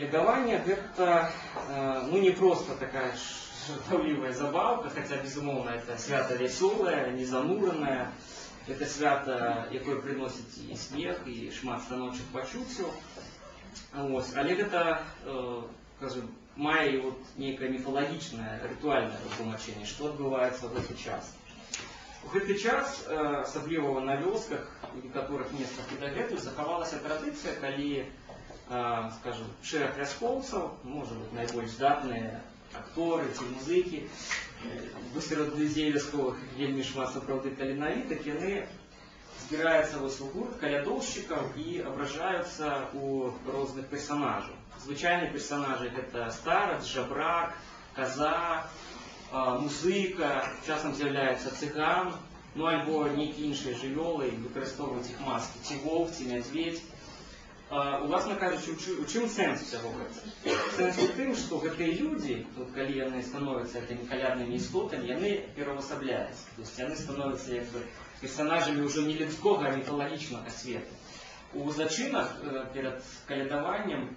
Калядаванне — гэта ну, не проста такая жартаўлівая забаўка, хаця, безумоўна, это свята вясёлае, незануранае, это свята, якое прыносіць і смех, і шмат станоўчых пачуццяў. Вось. Але гэта, скажем, мае і вот нейкае міфалагічнае, рытуальнае растлумачэнне, што адбываецца ў гэты час. У гэты час, асабліва на вёсках, у некаторых месцах і дагэтуль захавалася традыцыя, калі, скажем, шэраг вяскоўцаў, можа быць, найбольш здатныя акторы ці музыкі, бо сярод людзей вясковых вельмі шмат сапраўды таленавітых, яны збіраюцца вось у гурт калядоўшчыкаў і абражаюцца ў розных персанажаў. Звычайныя персанажы — гэта старац, жабрак, каза, музыка, часам з'яўляецца цыган, ну альбо нейкія іншыя жывёлы, выкарыстоўваюць іх маскі, ці воўк, ці мядзведзь. Уласна кажучы, у чым сэнс усяго гэта? Сэнс у тым, што гэтыя людзі, вот, калі яны становяцца гэтымі каляднымі істотамі, яны пераўвасабляюцца. То есть яны становяцца як бы персанажамі ўжо не людскога, а міфалагічнага свету. У зачынах перад калядаваннем,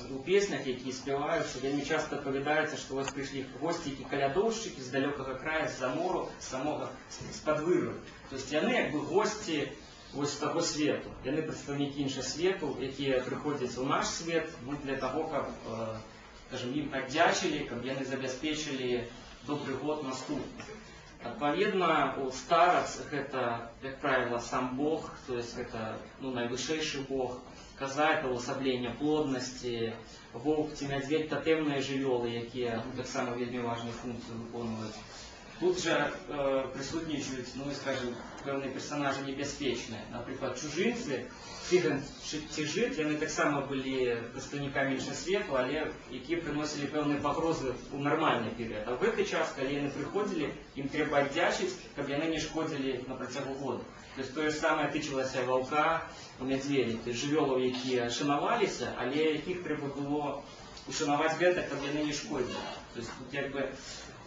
у песнях, якія спяваюцца, вельмі часта апавядаецца, што вось прыйшлі госці, які калядоўшчыкі з далёкага края, з-за мору, з самога з-пад вырвы. То есть яны як бы госці вось таго свету. Яны прадстаўнікі іншага свету, якія прыходзяць у наш свет, ну, для таго, каб, скажем, ім аддзячылі, каб яны забяспечылі добры год наступны. Адпаведна, у старац — гэта, як правіла, сам Бог, то есть гэта, ну, найвышэйшы Бог, каза — это ўвасабленне плоднасці, воўк ці мядзведь — татэмныя жывёлы, якія, ну, таксама вельмі важную функцыю выконваюць. Тут жа прысутнічаюць, ну, і, скажем, пэўныя персанажы небяспечныя. Напрыклад, чужынцы, цыган ці жыд, яны таксама былі прадстаўнікамі іншага свету, але якія прыносілі пэўныя пагрозы ў нармальны перыяд. А ў гэты час, калі яны прыходзілі, ім трэба аддзячыць, каб яны не шкодзілі на працягу года. То есть тое ж самае тычылася ваўка, мядзведзя, то есть жывёлаў, якія шанаваліся, але якіх трэба было ушанаваць гэта, каб яны не шкодзілі. То есть тут як бы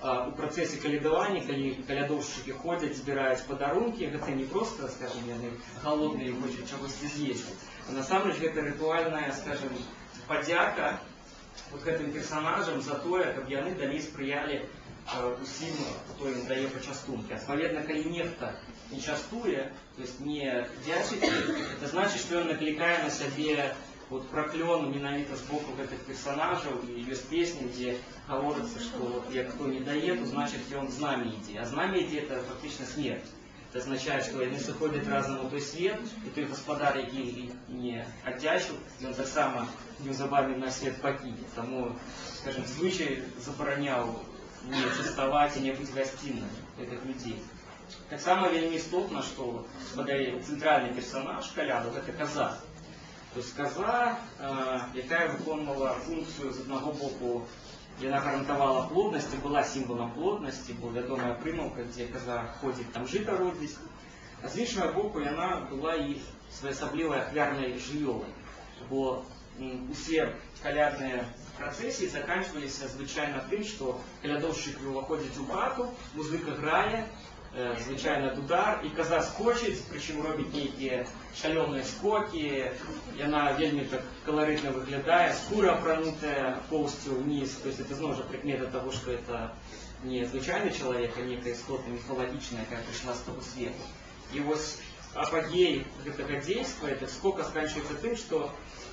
у працэсе калядавання, калі калядоўшчыкі ходзяць, збіраюць падарункі, гэта не проста, скажем, яны галодныя і хочуць чагосьці з'есці. А насамрэч гэта рытуальная, скажем, падзяка вот гэтым персанажам за тое, каб яны далей спрыялі усім, хто ім дае пачастункі. Адпаведна, калі нехта не частуе, то есть не дзячыць, это значыць, што ён наклікае на сябе вот праклён менавіта з боку гэтых персанажаў, і ёсць песні, дзе гаворыцца, што вот як хто не дае, то значыць, ён з намі ідзе. А з намі ідзе — это фактычна смерць. Это азначае, што яны сыходзяць разам у той свет, і той гаспадар, які не аддзячыў, ён таксама неўзабаве на свет пакіне. Таму, скажем, звычай забараняў не частаваць і не быць гасцінным гэтых людзей. Таксама вельмі істотна, што, бадай, цэнтральны персанаж каляду — гэта каза. То есть каза, якая выконвала функцыю: з аднаго боку, яна гарантавала плоднасць і была сімвалам плоднасці, бо вядомая прымаўка: «Дзе каза ходзіць, там жыта родзіць». А з іншага боку, яна была і своеасаблівай ахвярнай жывёлай. Бо усе калядныя працэсіі заканчваліся звычайна тым, што калядоўшчык уваходзіць у хату, музыка грае, звычайна дудар, і каза скочыць, прычым робіць нейкія шалёныя скокі, яна вельмі так каларытна выглядае, скура апранутая поўсцю ўніз, то есть это зноў жа прыкмета таго, што это не звычайны чалавек, а некая істота міфалагічная, якая прыйшла з таго свету. І вось апагей гэтага дзейства, это скока, сканчваецца тым, што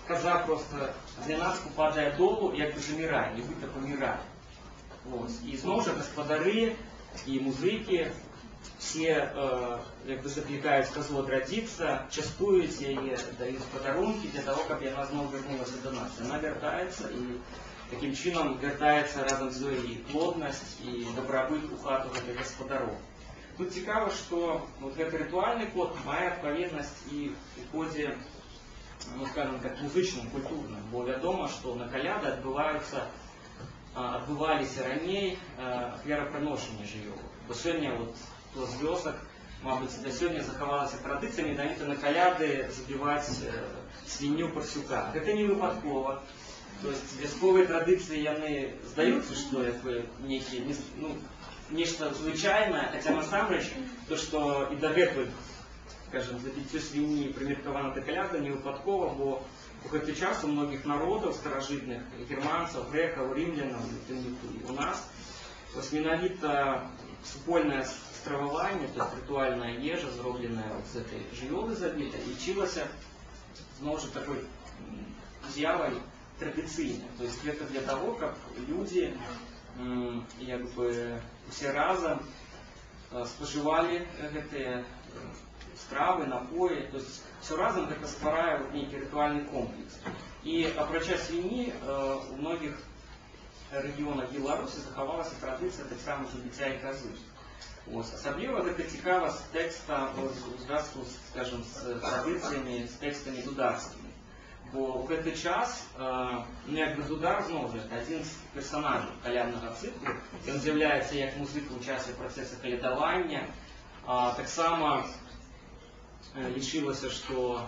каза просто знянацку падае долу, як бы замірае, нібыта памірае. Вось. І зноў жа гаспадары і музыкі все як бы заклікаюць казу адрадзіцца, частуюць яе, даюць падарункі для того, каб яна зноў вярнулася да нас. Яна вяртаецца, і такім чынам вяртаецца разам з ёй і плоднасць, і дабрабыт у хату гэтых гаспадароў. Тут цікава, што вот гэты рытуальны код мае адпаведнасць і у кодзе, ну, скажем так, музычным, культурным, бо вядома, што на каляды адбываліся раней ахвярапрыношанні жывёл. Бо сёння вот хто з вёсак, мабыць, да сёння захавалася традыцыя менавіта на каляды забіваць свінню, парсюка. Гэта не выпадкова. То есть вясковыя традыцыі, яны здаюцца, што як бы нейкія, ну, нешта звычайнае, хаця насамрэч то, што і дагэтуль, скажем, забіццё свінні прымеркавана да каляды, не выпадкова, бо У гэты час у многіх народаў старажытных, германцаў, грэкаў, рымлянаў, у тым ліку і у нас, вось менавіта супольнае страваванне, то есть рытуальная ежа, зробленая вот з этой жывёлы забітай, лічылася зноў жа такой з'явай традыцыйнай. То есть гэта для таго, каб людзі як бы усе разам спажывалі гэтыя стравы, напоі, то есть все разам гэта стварае вот нейкі рытуальны комплекс. І апрача свінні у многіх рэгіёнах Беларусі захавалася традыцыя таксама забіцця і казы. Ось. Асабліва гэта цікава з тэкста у звязку, скажем, з традыцыямі, з тэкстамі дударскімі. Бо ў гэты час, ну, як бы дудар, зноў жа, это адзін з персонажаў каляднага цыклу, ён з'яўляецца як музыка ў часе працэса калядавання. Таксама лічылася, што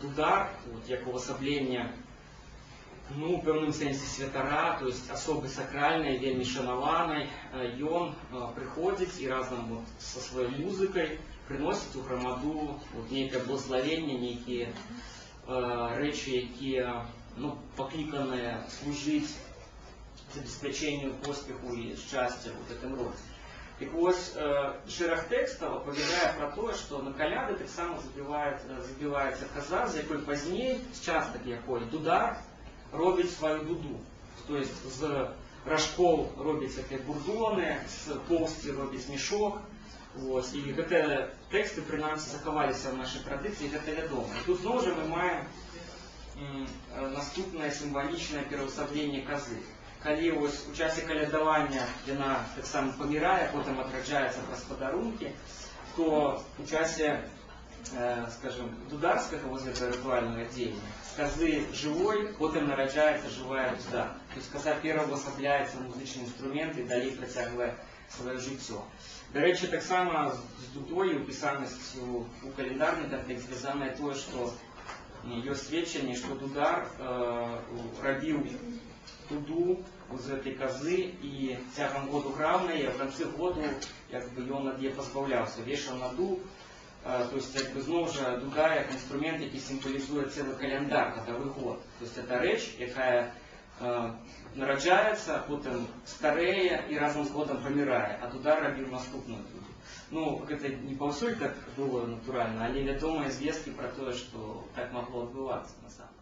дудар, вот, як увасабленне, ну, у пэўным сэнсе святара, то есть асобы сакральнай, вельмі шанаванай, ён прыходзіць і разам вот са сваёй музыкай прыносіць у грамаду вот нейкае благословенне, нейкія рэчы, якія, ну, пакліканыя служыць забеспячэнню поспеху і шчасця ў гэтым роце. Так вось, шэраг тэкстаў апавядае пра тое, што на каляды таксама забіваецца каза, з якой пазней, з частак якой дудар робіць сваю дуду. То есть з ражкоў робіць гэтыя бурдоны, з поўсці робіць мешок. Вось. І гэтыя тэксты, прынамсі, захаваліся ў нашай традыцыі, гэта вядома. І тут зноў жа мы маем наступнае сімвалічнае пераўвасабленне казы. Калі вось у часе калядавання яна таксама памірае, потым адраджаецца праз падарункі, то у часе, скажем, дударскага вось гэтага рытуальнага дзеяння з казы жывой потым нараджаецца жывая дуда. То есть каза пераўвасабляецца ў музычны інструмент і далей працягвае сваё жыццё. Дарэчы, таксама з дудой упісанасцю у календарны кантэкст звязанае тое, што ёсць сведчанне, што дудар рабіў дуду з гэтай казы і цягам году граў на яе, в канцы году як бы ён ад яе пазбаўляўся, вешаў на дуб, то есть як бы зноў жа дуда як інструмент, які сімвалізуе цэлы каляндар, гадавы год. То есть это рэч, якая нараджаецца, потым старэе і разам з годам памірае, а дудар рабіў наступную дуду. Ну, гэта не паўсюль так было, натуральна, але вядомыя звесткі пра тое, што так магло адбывацца насамрэч.